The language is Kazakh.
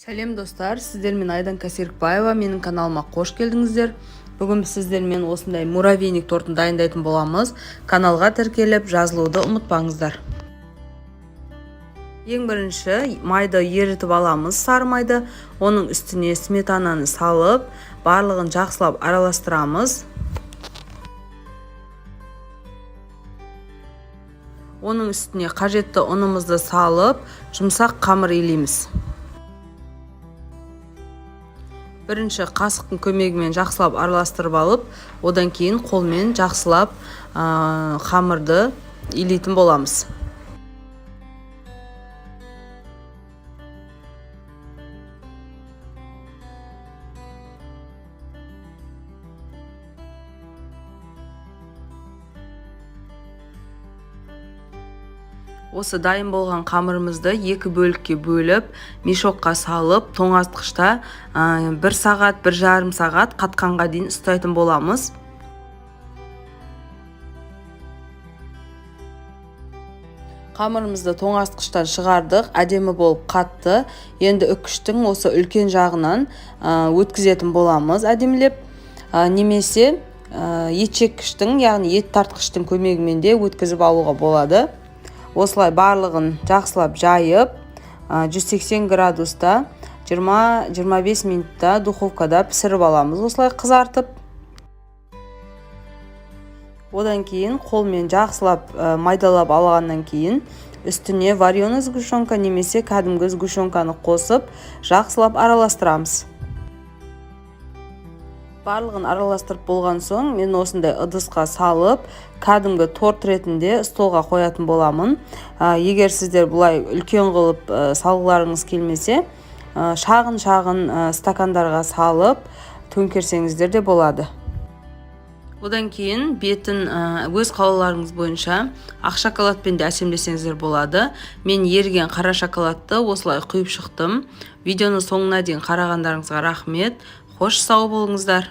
Сәлем, достар! Сіздермен Айданка Серікбаева. Менің каналыма қош келдіңіздер! Бүгін біз сіздермен осындай муравейник тортын дайындайтын боламыз. Каналға тіркеліп, жазылуды ұмытпаңыздар. Ең бірінші майды ерітіп аламыз, сары майды. Оның үстіне сметананы салып, барлығын жақсылап араластырамыз. Оның үстіне қажетті ұнымызды салып, жұмсақ қамыр илейміз. Бірінші қасықтың көмегімен жақсылап араластырып алып, одан кейін қолмен жақсылап қамырды илейтін боламыз. Осы дайын болған қамырымызды екі бөлікке бөліп, мешокқа салып, тоңазытқышта 1 сағат, 1,5 сағат қатқанға дейін ұстайтын боламыз. Қамырымызды тоңазытқыштан шығардық, әдемі болып қатты. Енді үкіштің осы үлкен жағынан өткізетін боламыз әдемілеп, немесе ет жеккіштің, яғни ет тартқыштың көмегімен де өткізіп алуға болады. Осылай барлығын жақсылап жайып, 180 градуста 20-25 минутта духовкада пісіріп аламыз, осылай қызартып. Одан кейін қолмен жақсылап майдалап алғаннан кейін үстіне вареный сгущенка немесе кәдімгі сгущенканы қосып, жақсылап араластырамыз. Барлығын араластырып болған соң, мен осындай ыдысқа салып, кәдімгі торт ретінде столға қоятын боламын. Егер сіздер бұлай үлкен қылып салғыларыңыз келмесе, шағын шағын стакандарға салып төңкерсеңіздер де болады. Одан кейін бетін өз қалауларыңыз бойынша ақ шоколадпен де әсемдесеңіздер болады. Мен еріген қара шоколадты осылай құйып шықтым. Видеоны соңына дейін қарағандарыңызға рахмет. Қош, сау болыңыздар!